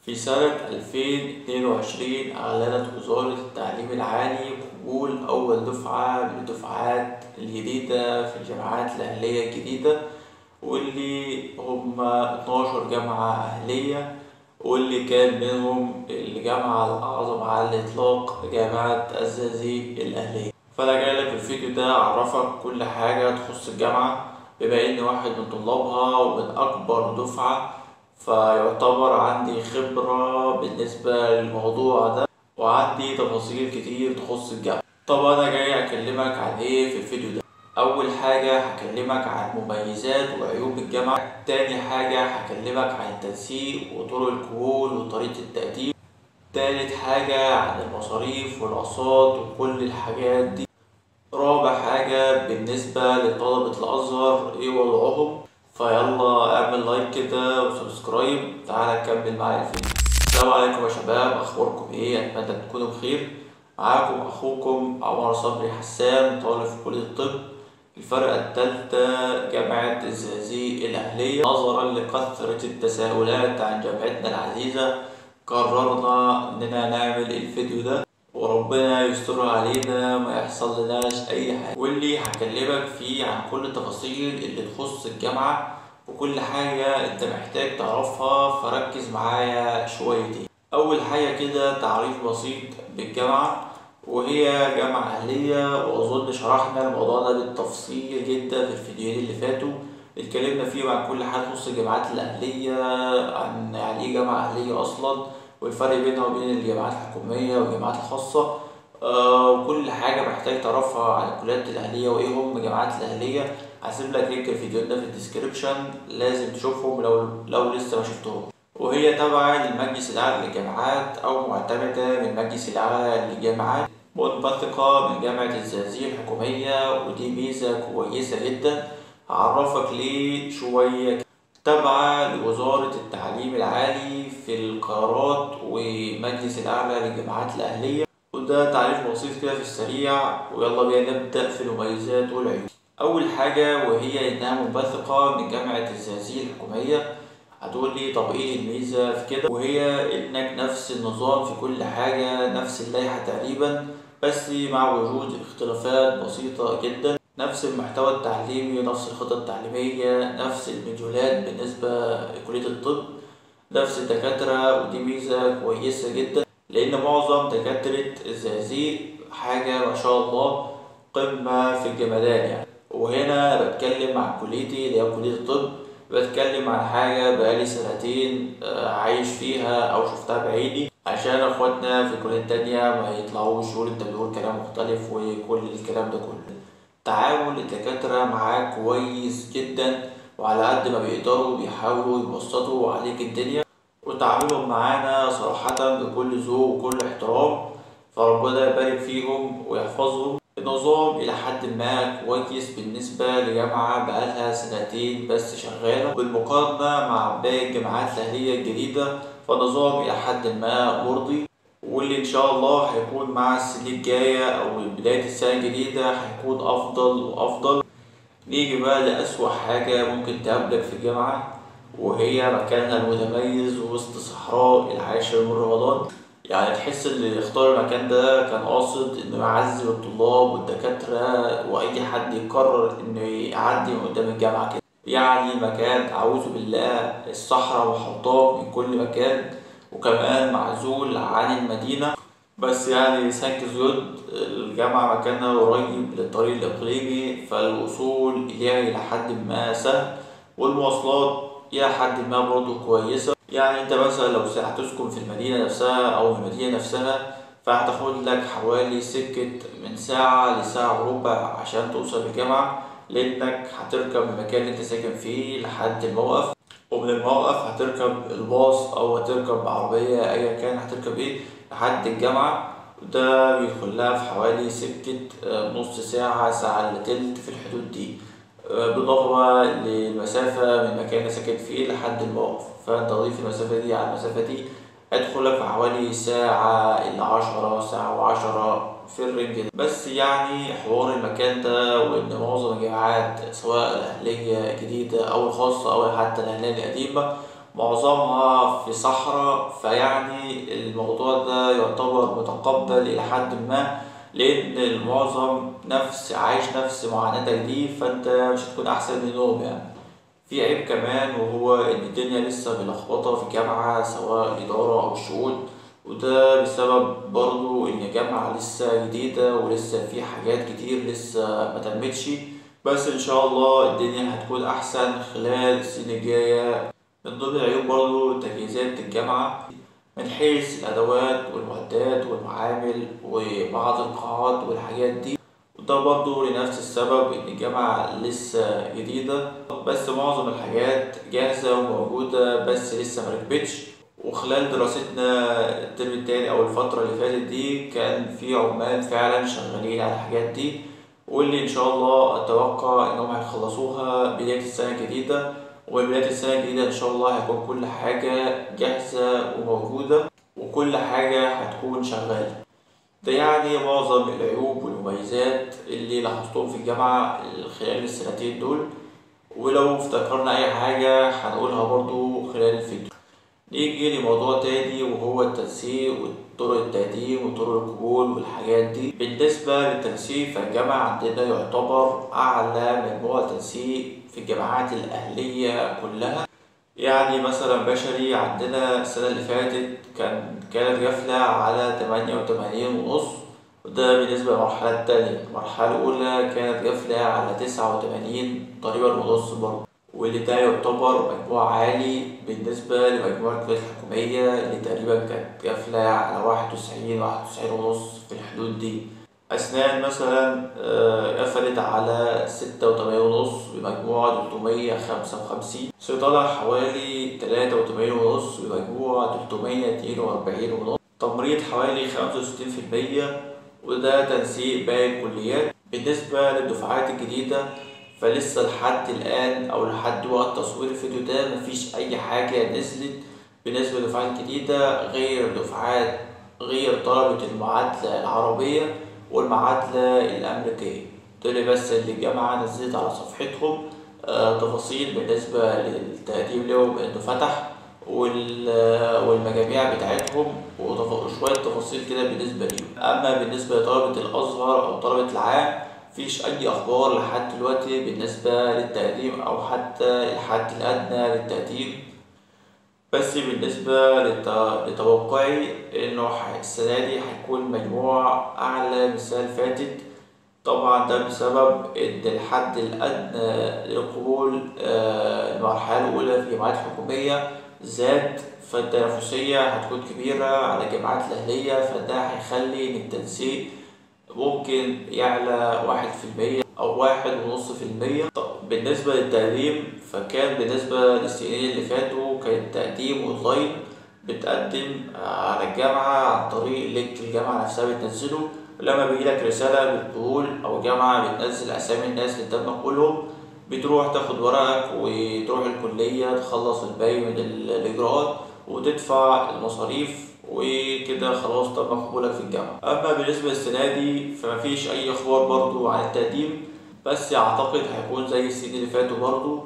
في سنة 2022 أعلنت وزارة التعليم العالي قبول أول دفعة من الدفعات الجديدة في الجامعات الأهلية الجديدة، واللي هم 12 جامعة أهلية، واللي كان منهم الجامعة الأعظم على الإطلاق جامعة الزقازيق الأهلية. فأنا جايلك في الفيديو ده أعرفك كل حاجة تخص الجامعة، بما إني واحد من طلابها ومن أكبر دفعة، فيعتبر عندي خبرة بالنسبة للموضوع ده وعندي تفاصيل كتير تخص الجامعة. طب أنا جاي أكلمك عن إيه في الفيديو ده؟ أول حاجة هكلمك عن مميزات وعيوب الجامعة، تاني حاجة هكلمك عن التنسيق وطرق القبول وطريقة التقديم، تالت حاجة عن المصاريف والأقساط وكل الحاجات دي، رابع حاجة بالنسبة لطلبة الأزهر إيه وضعهم. فيلا اعمل like كده و subscribe، تعالى نكمل معايا الفيديو. السلام عليكم يا شباب، اخباركم ايه؟ اتمنى تكونوا بخير. معاكم اخوكم عمر صبري حسان، طالب في كلية الطب الفرقة الثالثة جامعة الزقازيق الأهلية. نظرا لكثرة التساؤلات عن جامعتنا العزيزة قررنا اننا نعمل الفيديو ده، وربنا يستر علينا ما يحصل لناش اي حاجة، واللي هكلمك فيه عن كل التفاصيل اللي تخص الجامعة وكل حاجة انت محتاج تعرفها، فركز معايا شويتين. اول حاجة كده تعريف بسيط بالجامعة، وهي جامعة أهلية، وأظن شرحنا الموضوع ده بالتفصيل جدا في الفيديوهين اللي فاتوا، اتكلمنا فيه عن كل حاجة تخص الجامعات الأهلية، عن يعني ايه جامعة أهلية أصلا، والفرق بينها وبين الجامعات الحكومية والجامعات الخاصة، وكل حاجة محتاج تعرفها عن الكليات الأهلية وإيه هم الجامعات الأهلية. هسيب لك link الفيديو ده في ال description، لازم تشوفهم لو لسه ما شفتهم. وهي تابعة للمجلس الأعلى للجامعات أو معتمدة من المجلس الأعلى للجامعات، منبثقة من جامعة الزقازيق الحكومية، ودي ميزة كويسة جدا هعرفك ليه شوية. تابعة لوزارة التعليم العالي في القرارات ومجلس الأعلى للجامعات الأهلية. وده تعريف بسيط كده في السريع، ويلا بينا نبدأ في المميزات والعيوب. أول حاجة وهي إنها منبثقة من جامعة الزقازيق الحكومية. هتقول لي طب إيه الميزة في كده؟ وهي إنك نفس النظام في كل حاجة، نفس اللائحة تقريبا، بس مع وجود اختلافات بسيطة جدا. نفس المحتوى التعليمي، نفس الخطط التعليمية، نفس المديولات بالنسبة لكلية الطب، نفس الدكاترة، ودي ميزة كويسة جدا لأن معظم دكاترة الزقازيق حاجة ما شاء الله قمة في الجمدان يعني. وهنا بتكلم عن كليتي اللي هي كلية الطب، بتكلم عن حاجة بقالي سنتين عايش فيها أو شفتها بعيني، عشان اخواتنا في الكلية التانية ما يطلعوش يقولوا انت بتقول كلام مختلف وكل الكلام ده كله. تعامل الدكاترة معاك كويس جدا، وعلى قد ما بيقدروا بيحاولوا يبسطوا عليك الدنيا، وتعاملهم معانا صراحة بكل ذوق وكل احترام، فربنا يبارك فيهم ويحفظهم. النظام إلى حد ما كويس بالنسبة لجامعة بقالها سنتين بس شغالة، بالمقارنة مع باقي الجامعات الأهلية الجديدة فالنظام إلى حد ما مرضي، واللي إن شاء الله هيكون مع السنة الجاية أو بداية السنة الجديدة هيكون أفضل وأفضل. نيجي بقى لأسوأ حاجة ممكن تقابلك في الجامعة، وهي مكانها المتميز وسط صحراء العاشر من رمضان. يعني تحس اللي اختار المكان ده كان قاصد انه يعذب الطلاب والدكاترة واي حد يقرر انه يعدي من قدام الجامعة كده. يعني مكان اعوذ بالله الصحراء وحطاك من كل مكان، وكمان معزول عن المدينة. بس يعني thank God الجامعة مكانها قريب للطريق الإقليمي، فالوصول إليها إلى حد ما سهل، والمواصلات إلى حد ما برضو كويسة. يعني انت مثلا لو هتسكن في المدينة نفسها او المدينة نفسها فهتاخد لك حوالي سكة من ساعة لساعة وربع عشان توصل الجامعة، لانك هتركب من المكان اللي انت ساكن فيه لحد الموقف، ومن الموقف هتركب الباص او هتركب عربية ايا كان هتركب ايه لحد الجامعة. وده بيدخل لها في حوالي سكة نص ساعة، ساعة الا تلت في الحدود دي، بالإضافة بقى للمسافة من المكان اللي ساكن فيه لحد الموقف. فأنت ضيف المسافة دي على المسافة دي هيدخلك في حوالي ساعة إلا 10، ساعة و10 في ال range ده. بس يعني حوار المكان ده، وإن معظم الجامعات سواء الأهلية الجديدة أو الخاصة أو حتى الأهلية القديمة معظمها في صحراء، فيعني الموضوع ده يعتبر متقبل إلى حد ما، لأن المعظم نفس عايش نفس معاناتك دي، فأنت مش هتكون أحسن منهم يعني. في عيب كمان، وهو إن الدنيا لسه ملخبطة في الجامعة سواء الإدارة أو الشؤون، وده بسبب برضو إن الجامعة لسه جديدة ولسه في حاجات كتير لسه ما تمتش، بس إن شاء الله الدنيا هتكون أحسن خلال السنة الجاية. من ضمن العيوب برضو تجهيزات الجامعة من حيث الأدوات والمعدات والمعامل وبعض القاعات والحاجات دي، وده برضو لنفس السبب إن الجامعة لسه جديدة، بس معظم الحاجات جاهزة وموجودة بس لسه مركبتش. وخلال دراستنا الترم التاني أو الفترة اللي فاتت دي كان في عمال فعلا شغالين على الحاجات دي، واللي إن شاء الله أتوقع إنهم هيخلصوها بداية السنة الجديدة. وبداية السنة الجديدة إن شاء الله هيكون كل حاجة جاهزة وموجودة وكل حاجة هتكون شغالة. ده يعني معظم العيوب والمميزات اللي لاحظتهم في الجامعة خلال السنتين دول، ولو افتكرنا أي حاجة هنقولها برضو خلال الفيديو. نيجي لموضوع تاني وهو التنسيق وطرق التقديم وطرق القبول والحاجات دي. بالنسبة للتنسيق فالجامعة عندنا يعتبر أعلى مجموع تنسيق في الجامعات الأهلية كلها. يعني مثلا بشري عندنا السنة اللي فاتت كانت قافلة على 88.5، وده بالنسبة للمرحلة التانية. المرحلة الأولى كانت قافلة على 89 تقريبا ونص برضه، واللي ده يعتبر مجموع عالي بالنسبة لمجموع الكليات الحكومية اللي تقريبا كانت قافلة على 91 91.5 في الحدود دي. أسنان مثلا قفلت على 86.5 بمجموع 355، صيدلة حوالي 83.5 بمجموع 342.5، تمريض حوالي 65%، وده تنسيق باقي الكليات. بالنسبة للدفعات الجديدة فلسه لحد الآن أو لحد وقت تصوير الفيديو ده مفيش أي حاجة نزلت بالنسبة للدفعات الجديدة غير طلبة المعادلة العربية والمعادلة الأمريكية. دول بس اللي الجامعة نزلت على صفحتهم تفاصيل بالنسبة للتقديم لهم إنه فتح والمجاميع بتاعتهم وشوية تفاصيل كده بالنسبة ليهم. أما بالنسبة لطلبة الأزهر أو طلبة العام مفيش أي أخبار لحد دلوقتي بالنسبة للتقديم أو حتى الحد الأدنى للتقديم. بس بالنسبة لتوقعي إنه السنة دي هيكون مجموع أعلى من السنة اللي فاتت، طبعا ده بسبب إن الحد الأدنى للقبول المرحلة الأولى في الجامعات الحكومية زاد، فالتنافسية هتكون كبيرة على الجامعات الأهلية، فده هيخلي إن التنسيق ممكن يعلى 1% أو 1.5%. طب بالنسبة للتقديم فكان بالنسبة للسنين اللي فاتوا كان التقديم أونلاين، بتقدم على الجامعة عن طريق link الجامعة نفسها بتنزله، ولما بيجيلك رسالة بالقبول أو جامعة بتنزل أسامي الناس اللي تم قبولهم، بتروح تاخد ورقك وتروح الكلية تخلص الباقي من الإجراءات وتدفع المصاريف وكده خلاص تم قبولك في الجامعة. أما بالنسبة للسنة دي فمفيش أي أخبار برضو عن التقديم، بس أعتقد هيكون زي السنين اللي فاتوا برضو،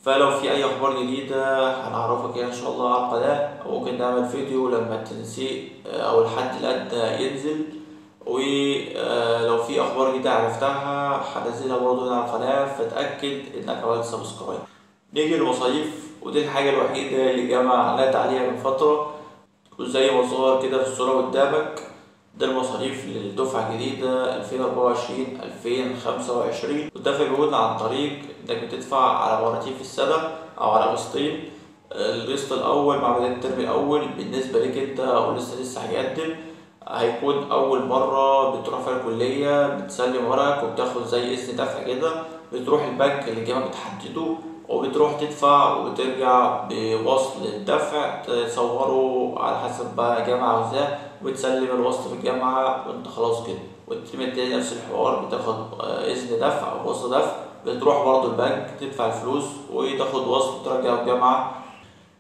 فلو في أي أخبار جديدة هنعرفك إن شاء الله على القناة، أو ممكن نعمل فيديو لما التنسيق أو الحد الأدنى ينزل، ولو في أخبار جديدة عرفتها هنزلها برضو هنا على القناة، فتأكد إنك عملت subscribe. نيجي للمصاريف، ودي الحاجة الوحيدة اللي الجامعة علقت عليها من فترة، وزي ما ظهر كده في الصورة قدامك ده المصاريف للدفعة الجديدة 2024 2025، والدفع بيكون عن طريق إنك بتدفع على مرتين في السنة أو على قسطين. القسط الأول مع بداية الترم الأول بالنسبة لك أنت أو لسه هيقدم، هيكون أول مرة بتروح في الكلية بتسلم ورقك وبتاخد زي إذن دفع كده، بتروح البنك اللي الجامعة بتحدده وبتروح تدفع وبترجع بوصل الدفع تصوره على حسب بقى جامعة عاوزاه، وتسلم الوصل في الجامعة وانت خلاص كده. والترم التاني نفس الحوار، بتاخد إذن دفع أو وصل دفع، بتروح برضه البنك تدفع الفلوس وتاخد وصل ترجع الجامعة.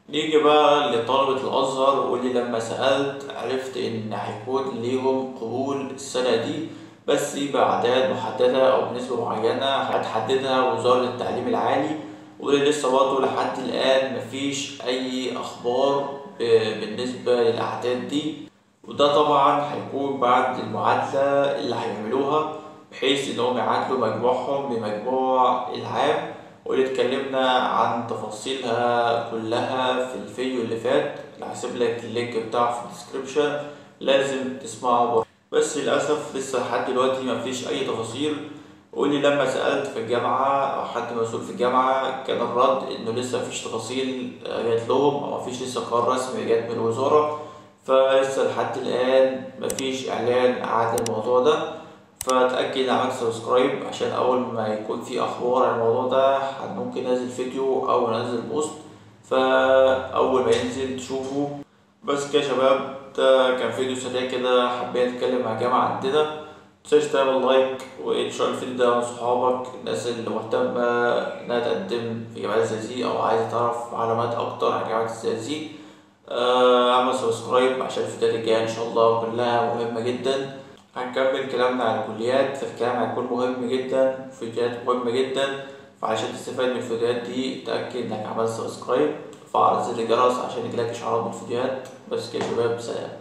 نيجي بقى لطلبة الأزهر، واللي لما سألت عرفت إن هيكون ليهم قبول السنة دي بس بأعداد محددة أو بنسبة معينة هتحددها وزارة التعليم العالي، ولسه برضه لحد الآن مفيش أي أخبار بالنسبة للأعداد دي، وده طبعا هيكون بعد المعادلة اللي هيعملوها بحيث إنهم يعادلوا مجموعهم بمجموع العام، واللي اتكلمنا عن تفاصيلها كلها في الفيديو اللي فات اللي هسيب لك ال link بتاعه في ال description، لازم تسمعه برضه. بس للأسف لسه لحد دلوقتي مفيش أي تفاصيل، واللي لما سألت في الجامعة أو حد مسؤول في الجامعة كان الرد إنه لسه مفيش تفاصيل جات لهم أو مفيش لسه قرار رسمي جات من الوزارة، فلسه لحد الآن مفيش إعلان عن الموضوع ده. فتأكد عملت subscribe عشان أول ما يكون في أخبار عن الموضوع ده ممكن ننزل فيديو أو ننزل post، فأول ما ينزل تشوفه. بس كده يا شباب، ده كان فيديو سريع كده حبيت أتكلم مع الجامعة عندنا. متنساش تعمل like وتشير الفيديو ده مع صحابك، الناس اللي مهتمة إنها تقدم في جامعات الزقازيق أو عايزة تعرف معلومات أكتر عن جامعة الزقازيق. اعمل subscribe عشان الفيديوهات الجاية إن شاء الله كلها مهمة جدا. هنكمل كلامنا عن الكليات، فالكلام هيكون مهم جدا، فيديوهات مهمة جدا، فعشان تستفاد من الفيديوهات دي تأكد إنك عملت subscribe، فعل زر الجرس عشان يجيلك إشعارات بالفيديوهات. بس كده يا شباب، سلام.